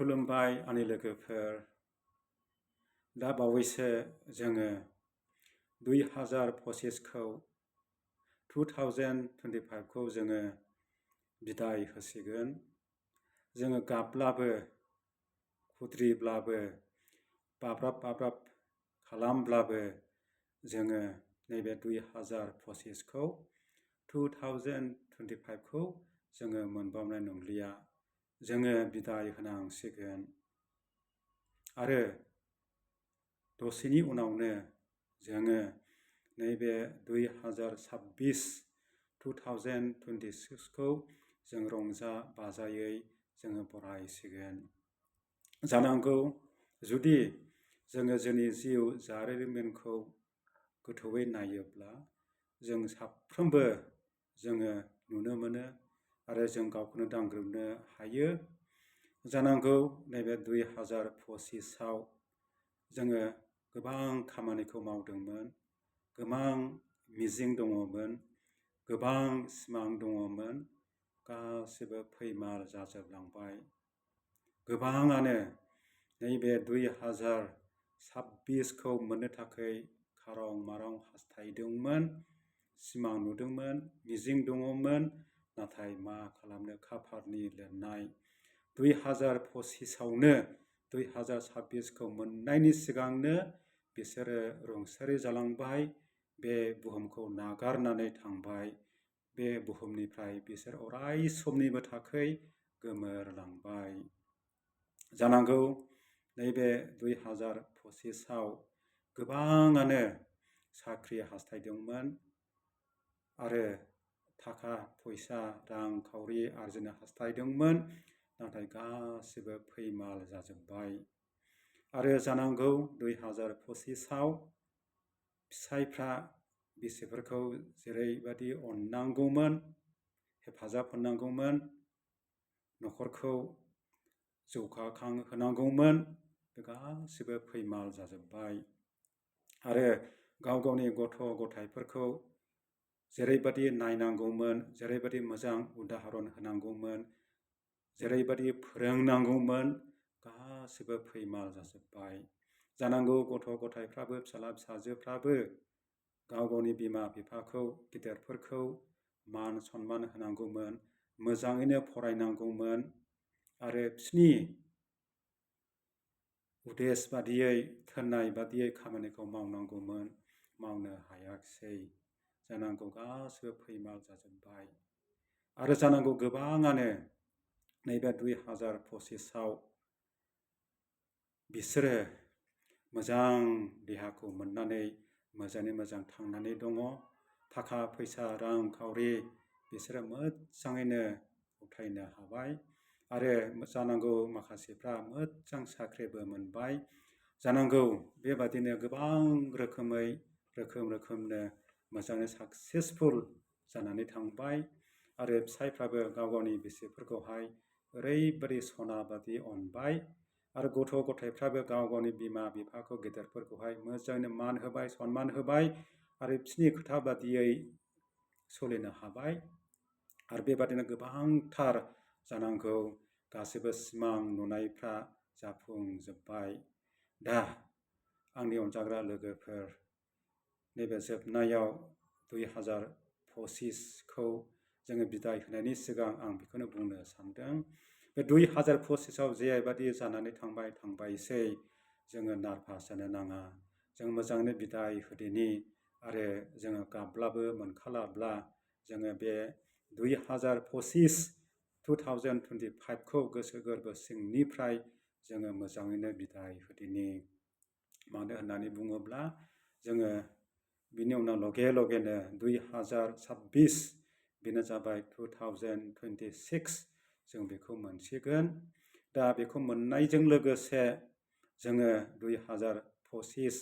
खुलुमबाय आंनि लोगोफोर। दा बावैसो जोङो 2025खौ 2025खौ जोङो बिदाय होसिगोन। जोङो गाबब्लाबो, खुद्रिब्लाबो, बाब्राब खालामब्लाबो जोङो नैबे 2025खौ 2025खौ जोङो मोनबावनाय नंलिया। जोङो बिदाय होनांसिगोन। आरो दसेनि उनावनो जोङो नैबे 2026खौ जों रंजा बाजायै जोङो बरायसिगोन। जानांगौ जुदि जोङो जोंनि जिउ जारिमिनखौ गोथौयै नायोब्ला जों साफ्रोमबो जोङो नुनो मोनो आरो जों गावखौनो दांग्रोमनो हायो। जानांगौ नैबे 2025आव जोङो गोबां खामानिखौ मावदोंमोन, गोबां मिजिं दङमोन, गोबां सिमां दङमोन, गासिबो फैमाल जाजोबलांबाय। गोबाङानो नैबे 2026खौ मोननो थाखाय खारं मारं हास्थायदोंमोन, सिमां नुदोंमोन, मिजिं दङमोन, नाथाय मा खालामनो खाफालनि लिरनाय। 2025आवनो 2026खौ मोननायनि सिगांनो बिसोरो रुंसारि जालांबाय, बे बुहुमखौ नागारनानै थांबाय। बे बुहुमनिफ्राय बिसोर अराय समनिबो थाखाय गोमोरलांबाय। जानांगौ नैबे 2025आव गोबाङानो साख्रि हास्थायदोंमोन आरो थाखा फैसा रांखावरि आरजिनो हास्थायदोंमोन, नाथाय गासिबो फैमाल जाजोब्बाय। आरो जानांगौ 2025आव फिसायफ्रा बिसिफोरखौ जेरैबायदि अननांगौमोन, हेफाजाब होनांगौमोन, न'खरखौ जौगाखांहोनांगौमोन, बे गासिबो फैमाल जाजोब्बाय। आरो गाव गावनि गथ' गथायफोरखौ जेरैबायदि नायनांगौमोन, जेरैबायदि मोजां उदाहरन होनांगौमोन, जेरैबायदि फोरोंनांगौमोन, गासिबो फैमाल जाजोब्बाय। जानांगौ गथ' गथायफ्राबो, फिसाला फिसाजोफ्राबो गाव गावनि बिमा बिफाखौ, गिदिरफोरखौ मान सनमान होनांगौमोन, मोजाङैनो फरायनांगौमोन आरो बिसोरनि उदेस बादियै, थोननाय बादियै खामानिखौ मावनांगौमोन, मावनो हायाखिसै। जानांगौ गासिबो फैमाल जाजोब्बाय। आरो जानांगौ गोबाङानो नैबे 2025आव बिसोरो मोजां देहाखौ मोननानै मोजाङै मोजां थांनानै दङ। थाखा फैसा रांखावरि बिसोरो मोजाङैनो उथायनो हाबाय। आरो जानांगौ माखासेफ्रा मोजां साख्रिबो मोनबाय। जानांगौ बेबादिनो गोबां रोखोमनो मोजाङै साक्सेसफुल जानानै थांबाय। आरो फिसायफ्राबो गाव गावनि बिसिफोरखौहाय ओरैबायदि सना बादि अनबाय। आरो गथ' गथायफ्राबो गाव गावनि बिमा बिफाखौ, गेदेरफोरखौहाय मोजाङैनो मान होबाय, सनमान होबाय आरो बिसोरनि खोथा बादियै सोलिनो हाबाय। आरो बेबादिनो गोबांथार जानांगौ गासिबो सिमां नुनायफ्रा जाफुंजोब्बाय। दा आंनि अनजाग्रा लोगोफोर, नैबे जोबनायाव 2025खौ जोङो बिदाय होनायनि सिगां आं बेखौनो बुंनो सानदों। बे 2025आव जेबायदि जानानै थांबायसै, जोङो नारभास जानो नाङा। जों मोजाङैनो बिदाय होदिनि आरो जोङो गाबब्लाबो मोनखालाब्ला जोङो बे 2025खौ गोसो गोरबो सिंनिफ्राय जोङो मोजाङैनो बिदाय होदिनि। मानो होननानै बुङोब्ला जोङो बिनि उनाव लगेनो 2026 बेनो जाबाय 2026 जों बेखौ मोनसिगोन। दा बेखौ मोननायजों लोगोसे जोङो 2025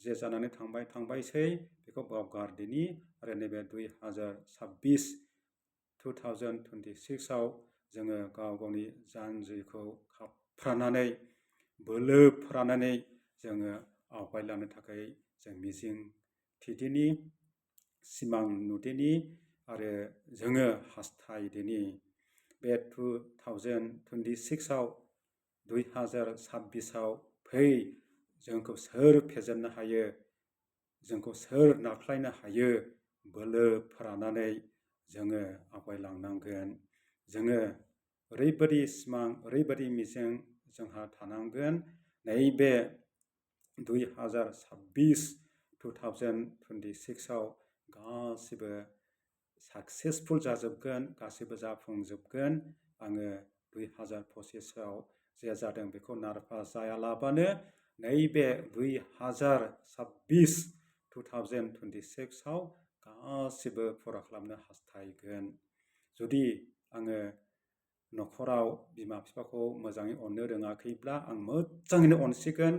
जे जानानै थांबायसै बेखौ बावगारदिनि आरो नैबे 2026आव जोङो गाव गावनि जानजिखौ खाफ्रानानै, बोलो फोरानानै जोङो आवगायलांनो थाखाय जों मिजिं थिदिनि, सिमां नुदिनि आरो जोङो हास्थायदिनि। बे 2026आव 2026आव फै जोंखौ सोर फेजेननो हायो, जोंखौ सोर नाख्लायनो हायो, बोलो फोरानानै जोङो आवगायलांनांगोन। जोङो ओरैबायदि सिमां, ओरैबायदि मिजिं जोंहा थानांगोन, नैबे 2026आव गासिबो साक्सेसफुल जाजोबगोन, गासिबो जाफुंजोबगोन। आङो 2025आव जे जादों बेखौ नारभास जायालाबानो नैबे 2026आव गासिबो फुरा खालामनो हास्थायगोन। जुदि आङो न'खराव बिमा बिफाखौ मोजाङै अननो रोङाखैब्ला आं मोजाङैनो अनसिगोन,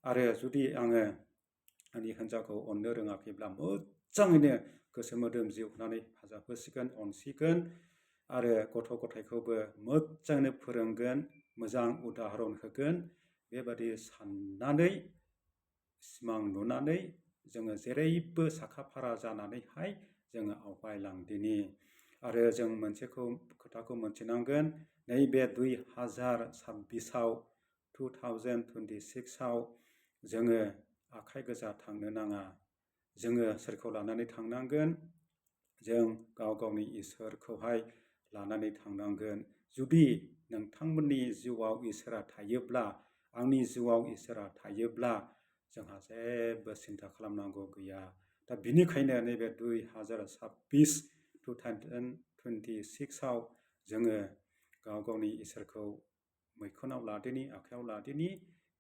आरो जुदि आङो आंनि हिन्जावखौ अननो रोङाखैब्ला मोजाङैनो गोसो मोदोम जिउ होनानै हेफाजाब होसिगोन, अनसिगोन, आरो गथ' गथायखौबो मोजाङैनो फोरोंगोन, मोजां उदाहरन होगोन। बेबादि साननानै, सिमां नुनानै जोङो जेरैबो साखाफारा जानानैहाय जोङो आवगायलांदिनि। आरो जों मोनसे खोथाखौ मोनथिनांगोन, नैबे 2026आव जोङो आखाइ गोजा थांनो नाङा। जोङो सोरखौ लानानै थांनांगोन? जों गाव गावनि इसोरखौहाय लानानै थांनांगोन। जुदि नोंथांमोननि जिउआव इसोरा थायोब्ला, आंनि जिउआव इसोरा थायोब्ला जोंहा जेबो सिन्था खालामनांगौ गैया। दा बिनिखायनो नैबे 2026आव जोङो गाव गावनि इसोरखौ मैखुनाव लादिनि, आखायाव लादिनि,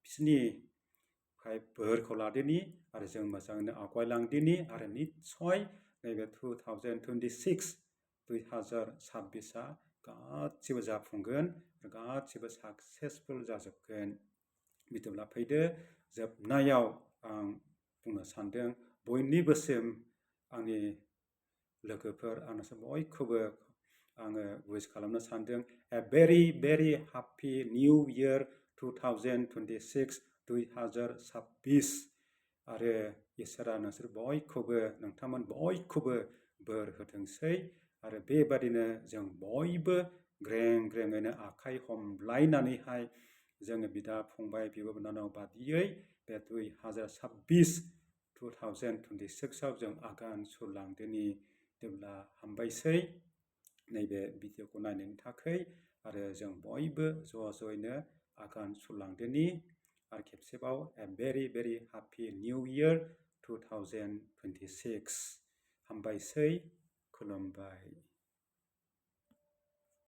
बिसोरनिफ्राय बोरखौ लादिनि, आरो जों मोजाङैनो आवगायलांदिनि। आरो निस्सय नैबे 2026आ गासिबो जाफुंगोन, गासिबो साक्सेसफुल जाजोबगोन। बिदिब्ला फैदो, जोबनायाव आं बुंनो सानदों, बयनिबोसिम आंनि लोगोफोर, आं नोंसोर बयखौबो आङो उइस खालामनो सानदों, a very very happy new year 2026। आरो इसोरा नोंसोर बयखौबो, नोंथांमोन बयखौबो बोर होथोंसै। आरो बेबादिनो जों बयबो ग्रें ग्रेङैनो आखाइ हमलायनानैहाय जोङो बिदा फंबाय, बिब' बिनानाव बादियै बे 2026आव जों आगान सुरलांदिनि। जेब्ला हामबायसै नैबे भिडिअखौ नायनायनि थाखाय, आरो जों बयबो ज' ज'यैनो आगान सुरलांदिनि। आरो खेबसेबाव a very very happy new year 2026। हामबायसै, खुलुमबाय।